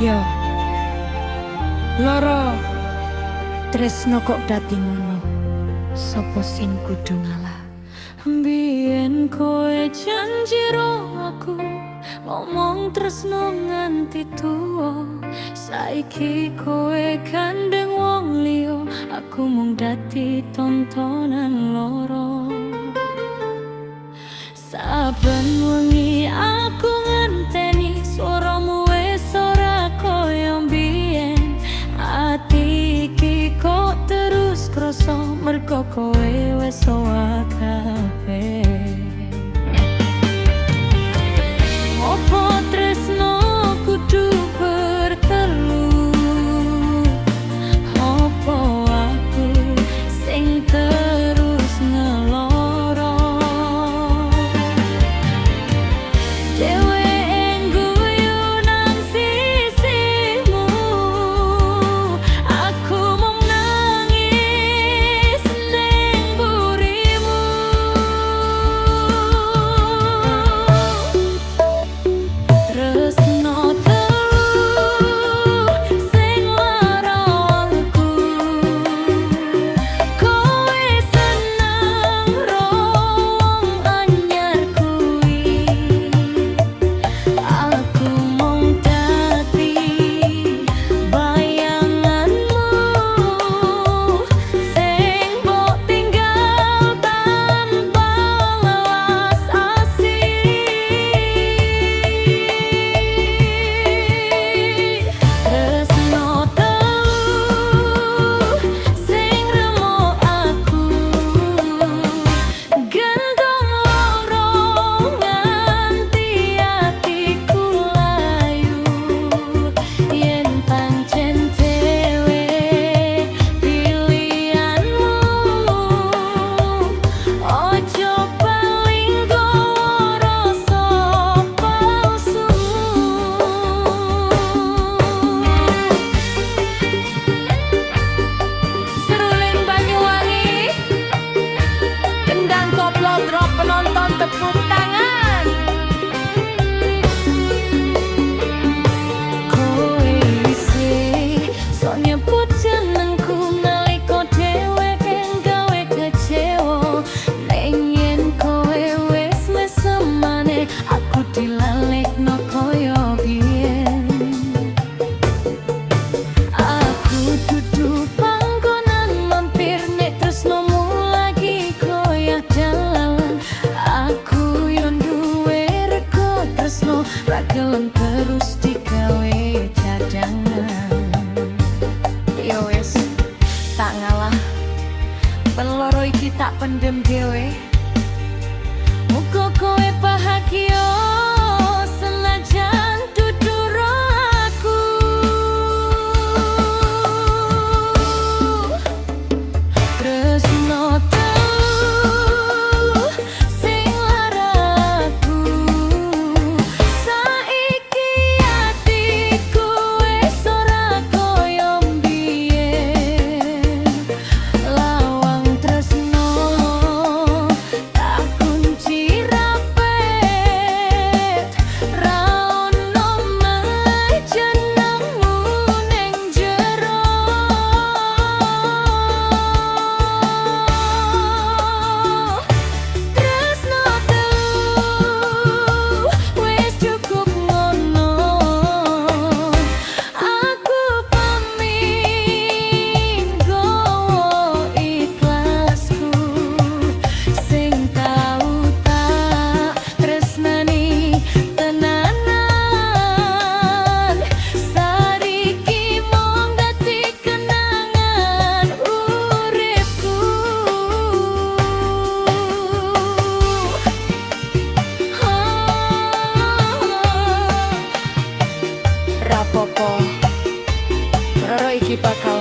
Yo. Loro. Tresno kok dadi ngono. Sopo sing kudu ngalah? Biyen kowe janji ro aku, ngomong tresno nganti tuwa. Saiki kowe gandeng wong liya, aku mung dadi tontonan loro. Saben wengi aku ngenteni suaramu, wis ora koyo mbiyen. Ati iki kok terus krasa mergo kowe wis owah kabeh. Opo tresno kudu bertelu? Opo aku sing terus ngeloro? Dheweke ngguyu nang sisimu, aku mung nangis ning burimu. Tresno telu sing lara aku, kowe seneng ro wong anyar kuwi. Aku mung dadi bayanganmu sing mbok tinggal tanpa welas asih. Tresno telu sing remuk aku, gendong loro nganti atiku layu. Yen pancen dhewe pilihanmu, ojo bali nggawa rasa palsu. Seruling Banyuwangi, kendang koplo drop, penonton tepuk tangan. Kowe isih sok nyebut jenengku nalika dheweke gawe kecewa. Ning yen kowe wis mesem maneh, aku dilalekno koyo biyen. Aku dudu panggonan mampir nek tresnomu lagi koyah dalan. Aku yo duwe rego tresno, ra gelem terus digawe cadangan. Yo wis, tak ngalah. Peloro iki tak pendem dhewe. Muga kowe bahagia senajan dudu ro aku. Tresno telu sing lara aku, saiki atiku wis ora koyo mbiyen. Lawang tresno tak kunci rapet, ra ono meneh jenengmu ning jero. Tresno telu wis cukup ngono. Aku pamit nggawa ikhlasku sing tau tak tresnani tenanan. Saiki mung dadi kenangan uripku. Rapopo, loro iki bakal